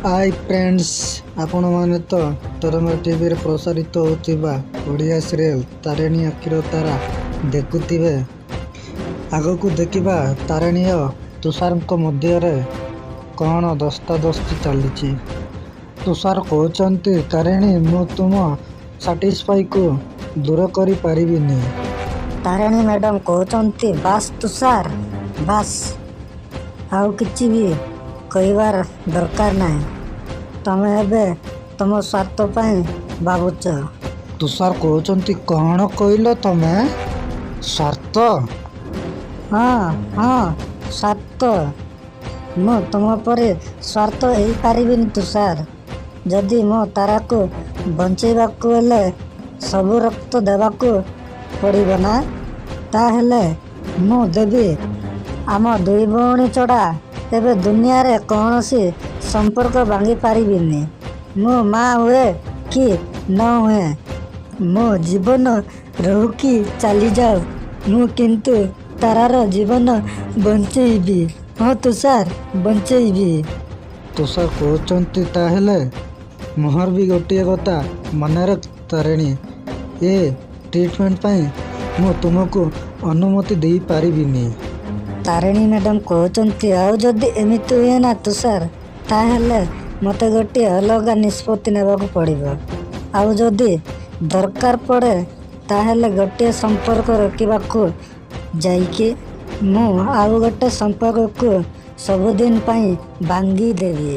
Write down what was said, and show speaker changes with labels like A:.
A: High friends, ଆପଣମାନେ ତ ତରଙ୍ଗ ଟିଭିରେ ପ୍ରସାରିତ ହେଉଥିବା ଓଡ଼ିଆ ସିରିଏଲ୍ ତାରିଣୀ ଆଖିର ତାରା ଦେଖୁଥିବେ। ଆଗକୁ ଦେଖିବା ତାରିଣୀ ଓ ତୁଷାରଙ୍କ ମଧ୍ୟରେ କ'ଣ ଧସ୍ତାଧସ୍ତି ଚାଲିଛି। ତୁଷାର କହୁଛନ୍ତି, ତାରିଣୀ, ମୁଁ ତୁମ ସାଟିସ୍ଫାଇକୁ ଦୂର କରିପାରିବିନି।
B: ତାରିଣୀ ମ୍ୟାଡ଼ାମ୍ କହୁଛନ୍ତି, ବାସ୍ ତୁଷାର, ବାସ୍, ଆଉ କିଛି ବି କହିବାର ଦରକାର ନାହିଁ। ତମେ ଏବେ ତମ ସ୍ୱାର୍ଥ ପାଇଁ ଭାବୁଛ।
A: ତୁଷାର କହୁଛନ୍ତି, କ'ଣ କହିଲ ତମେ? ସ୍ୱାର୍ଥ?
B: ହଁ, ସ୍ୱାର୍ଥ। ମୁଁ ତୁମ ପରି ସ୍ୱାର୍ଥ ହେଇପାରିବିନି ତୁଷାର। ଯଦି ମୋ ତାରାକୁ ବଞ୍ଚେଇବାକୁ ହେଲେ ସବୁ ରକ୍ତ ଦେବାକୁ ପଡ଼ିବ ନା, ତାହେଲେ ମୁଁ ଦେବି। ଆମ ଦୁଇ ଭଉଣୀ ଛଡ଼ା ଏବେ ଦୁନିଆରେ କୌଣସି ସମ୍ପର୍କ ଭାଙ୍ଗି ପାରିବିନି। ମୁଁ ମା ହୁଏ କି ନ ହୁଏ, ମୋ ଜୀବନ ରହୁ କି ଚାଲିଯାଉ, ମୁଁ କିନ୍ତୁ ତାରାର ଜୀବନ ବଞ୍ଚେଇବି। ହଁ ତୁଷାର, ବଞ୍ଚେଇବି।
A: ତୁଷାର କହୁଛନ୍ତି, ତାହେଲେ ମୋର ବି ଗୋଟିଏ କଥା ମନେ ରଖ ତାରିଣୀ, ଏ ଟ୍ରିଟମେଣ୍ଟ ପାଇଁ ମୁଁ ତୁମକୁ ଅନୁମତି ଦେଇପାରିବିନି।
B: ତାରିଣୀ ମ୍ୟାଡ଼ାମ୍ କହୁଛନ୍ତି, ଆଉ ଯଦି ଏମିତି ହୁଏ ନା ତୁଷାର, ତାହେଲେ ମୋତେ ଗୋଟିଏ ଅଲଗା ନିଷ୍ପତ୍ତି ନେବାକୁ ପଡ଼ିବ। ଆଉ ଯଦି ଦରକାର ପଡ଼େ, ତାହେଲେ ଗୋଟିଏ ସମ୍ପର୍କ ରଖିବାକୁ ଯାଇକି ମୁଁ ଆଉ ଗୋଟେ ସମ୍ପର୍କକୁ ସବୁଦିନ ପାଇଁ ଭାଙ୍ଗିଦେବି।